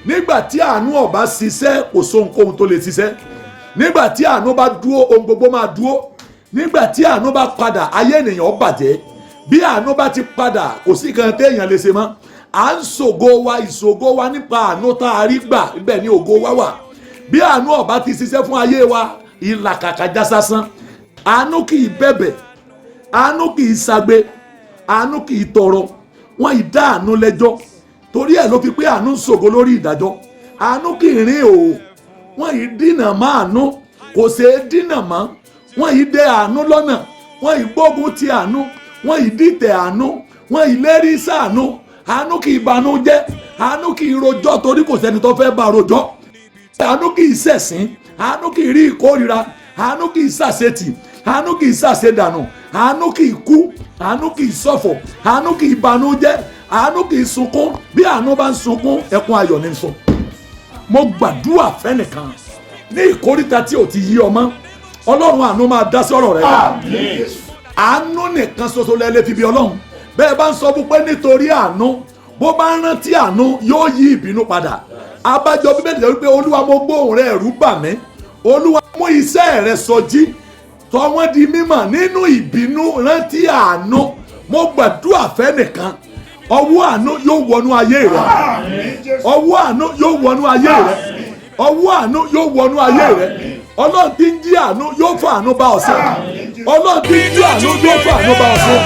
Nígbà tí àánú ò bá ṣiṣẹ́, kò sóhunkóhun tó lè ṣiṣẹ́. Nígbà tí àánú bá dúó, ohun gbogbo máa dúó. Nígbà tí àánú bá padà, ayé ènìyàn ó bàjẹ́. Bí àánú bá ti padà, kò sí kan téèyàn lè ṣe mọ́. À ń ṣògo wa, ìṣògo wa nípa àánú tá a rí gbà, ibẹ̀ ni ògo wa wà. Bí àánú ò bá ti ṣiṣẹ́ fún ayé wa, ìlàkàkà já sásán. Àánú kì í bẹ̀bẹ̀, àánú kì í ṣagbe, àánú kì í tọrọ. Wọn ì dá àánú lẹ́jọ́, torí ẹ̀ ló fi pé àánú ń ṣògo lórí ìdájọ́. Àánú kì í rìn òò, wọn ì dínà mọ́ àánú, kò ṣeé dínà mọ́. Wọn ì dẹ àánú lọ́nà, wọn ì gbógun ti àánú, wọn ì dìtẹ̀ àánú, wọn ì lérí sáànú. Àánú kì í banú jẹ́, àánú kì í rojọ́ torí kò sẹ́ni tó fẹ́ bá rojọ́. Àánú kì í ṣẹ̀sín, àánú kì í rí ìkórira, àánú kì í ṣàṣetì, àánú kì í ṣàṣedànù, àánú kì í kú, àánú kì í ṣọ̀fọ̀, àánú kì í banú jẹ́, àánú kì í sunkún. Bí àánú bá ń sunkún, ẹkún ayọ̀ ní sun. Mo gbàdúrà fẹ́nìkan ní ìkóríta tí ò ti yí ọmọ, Ọlọ́run àánú máa dá sí ọ̀rọ̀ rẹ. Àánú nìkan ṣoṣo lẹ lè fi bí Ọlọ́run. Bẹ́ẹ̀ bá ń sọ fún pé nítorí àánú, bó bá ń rántí àánú, yóò yí ìbínú padà. Abájọ Bíbélì sọ wípé, "Olúwa, mo gbóhùn rẹ, ẹ̀rù bà mí. Olúwa, mú iṣẹ́ rẹ sọjí, tọ́ wọ́n di mímọ̀. Nínú ìbínú, rántí àánú." Mo gbàdúrà fẹ́nìkan, ọwọ́ àánú yóò wọnú ayé rẹ. Ọwọ́ àánú yóò wọnú ayé rẹ. Ọwọ́ àánú yóò wọnú ayé rẹ. Ọlọ́run tí ń jí àánú yóò fún àánú bá ọ ṣe. Ọlọ́run tí ń jí àánú yóò fún àánú bá ọ ṣe.